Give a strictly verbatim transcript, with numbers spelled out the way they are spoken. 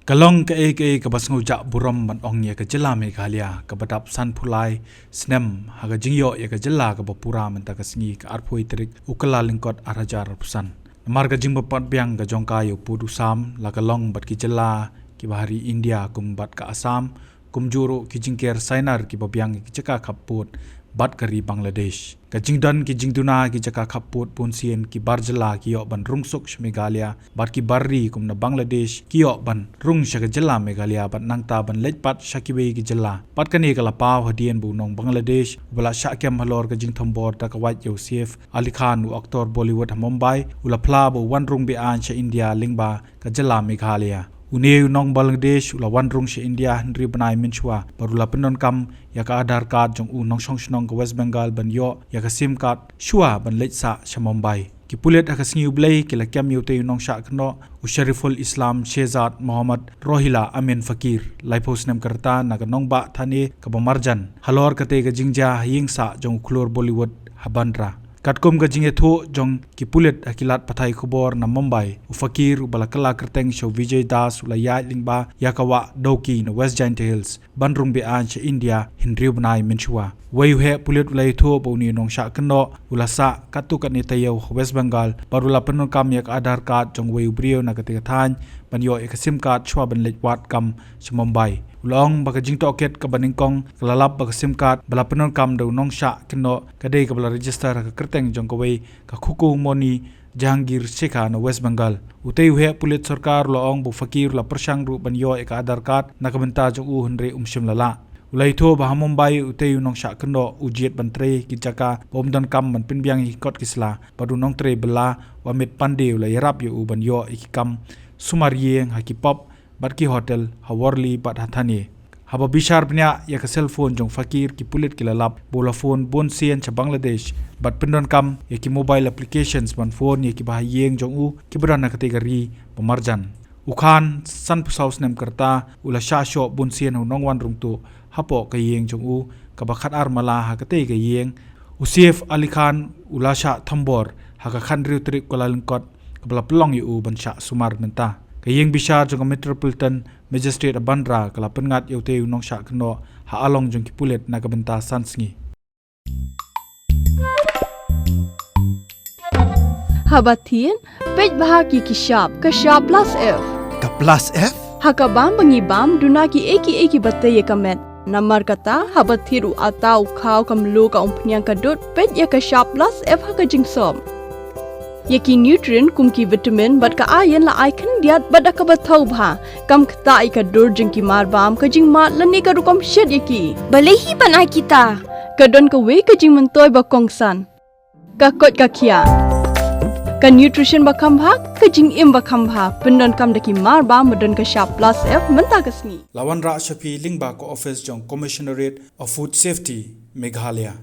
Ka long kaei kaei kaba sngewjah burom ban ong ïa ka jylla Meghalaya, kaba dap sanphew lai snem ha ka jingïoh ïa ka jylla kaba pura mynta ka sngi, ka arphew tarik u Kyllalyngkot arhajar arphew san. Namar ka jingbapat biang ka jong ka ïa u pud u sam, la ka long bad ki jylla kiba ha ri India kum bad ka Assam, kumjuh ruh ki jingker sainar kiba biang ïa ki jaka khappud bad ka ri Bangladesh. Ka jingdon ki jingduna ki jaka khappud bunsien, ki bar jylla ki ïoh ban rung suk sha Meghalaya, bad ki bar ri kum na Bangladesh ki ïoh ban rung sha ka jylla Meghalaya bad nangta ban leit pat sha kiwei ki jylla. Bad kane ka la paw hadien ba u nong Bangladesh uba la shah kem halor ka jingthombor da ka wait ïa u Saif Ali Khan, u actor Bollywood ha Mumbai, u la phla ba u wan rung be-aiñ sha India lyngba ka jylla Meghalaya. Une u nong Bangladesh u la wan rung sha India hynriew bnai mynshuwa bad u la pyndonkam ïa ka Aadhaar card jong u nongshong shnong ka West Bengal ban ïoh ïa ka SIM card shuwa ban leit sah sha Mumbai. Ki pulit ha ka sngi U Blei ki la kem ïa utei u nongshah kynnoh, u Shariful Islam Shehzad Mohammad Rohila Amin Fakir, laiphew snem ka rta, na ka nongbah Thane kaba marjan halor katei ka jingjia ha ïing sah jong u khlur Bollywood ha Bandra. Katkum ka jingïathuh jong ki pulit ha ki lad pathai khubor na Mumbai, u Fakir uba la kylla kyrteng sha u Vijay Das u la ïaid lyngba ïa ka wah Dawki na West Jaintia Hills ban rung be-aiñ sha India hynriew bnai mynshuwa. Uwei u heh pulit u la ïathuh ba une u nongshah kynnoh u la sah katto katne taïew ha West Bengal bad u la pyndonkam ïa ka Aadhaar card jong uwei u briew na katei ka thaiñ ban ïoh ïa ka SIM card shuwa ban leit wad kam sha Mumbai. U la ong ba ka jingtohkit kaba nyngkong ka la lap ba ka SIM card ba la pyndonkam da u nongshah kynnoh ka dei kaba la register ha ka kyrteng jong kawei ka Khukumoni Jahangir Shekha na West Bengal. Utei u heh pulit sorkar u la ong ba u Fakir u la pyrshang ruh ban ïoh ïa ka Aadhaar card na ka bynta jong u, hynrei um shym la lah. U la ïathuh ba ha Mumbai utei u nongshah kynnoh u jied ban trei ki jaka ba um donkam ban pynbiang ïa ki kot ki sla bad u nongtrei bylla u Amit Pandey u la ïarap ïa u ban ïoh ïa ki kam sumar ïing ha ki pub bad ki hotel ha Worli bad ha Thane. Haba bishar bniah ïa ka cellphone jong u Fakir, ki pulit ki la lap ba u la phone bunsien sha Bangladesh bad pyndonkam ïa ki mobile applications ban phone ïa kiba ha ïing jong u kiba don ha katei ka ri ba marjan. U Khan, sanphew saw snem ka rta, u la shah shoh bunsien ha u nongwan rung tuh hapoh ka ïing jong u kaba khatar mala ha katei ka ïing. U Saif Ali Khan u la shah thombor ha ka khathynriew tarik Kyllalyngkot, kaba la pynlong ïa u ban shah sumar mynta. Ka ïing bishar jong ka Metropolitan Magistrate ha Bandra ka la pynngat ïa utei u nongshah kynnoh ha along jong ki pulit na ka bynta san sngi. Haba thied, peit bha ïa ki shap, ka shap plus F. Ka plus F? Ha ka bam ba ngi bam, duna kiei kiei kiba tei ïa ka met. Namar kata, haba thied u atta, u khaw, ka mluh, ka umphniang, ka dud, peit ïa ka shap plus F ha ka jingsop. Ïa ki nutrient kum ki vitamin bad ka iron la ai khyndiat bad da kaba thaw bha. Kam ktah ïa ka dur jong ki marbam, ka jingmad lane ka rukom shet ïa ki. Balei hi ban ai kita? Ka don kawei ka jingmyntoi ba kongsan. Ka koit ka khiah. Ka nutrition ba kham bha, ka jingim ba kham bha. Pyndonkam da ki marbam ba don ka shap plus F mynta ka sngi. La wanrah sha phi lyngba ka office jong Commissionerate of Food Safety, Meghalaya.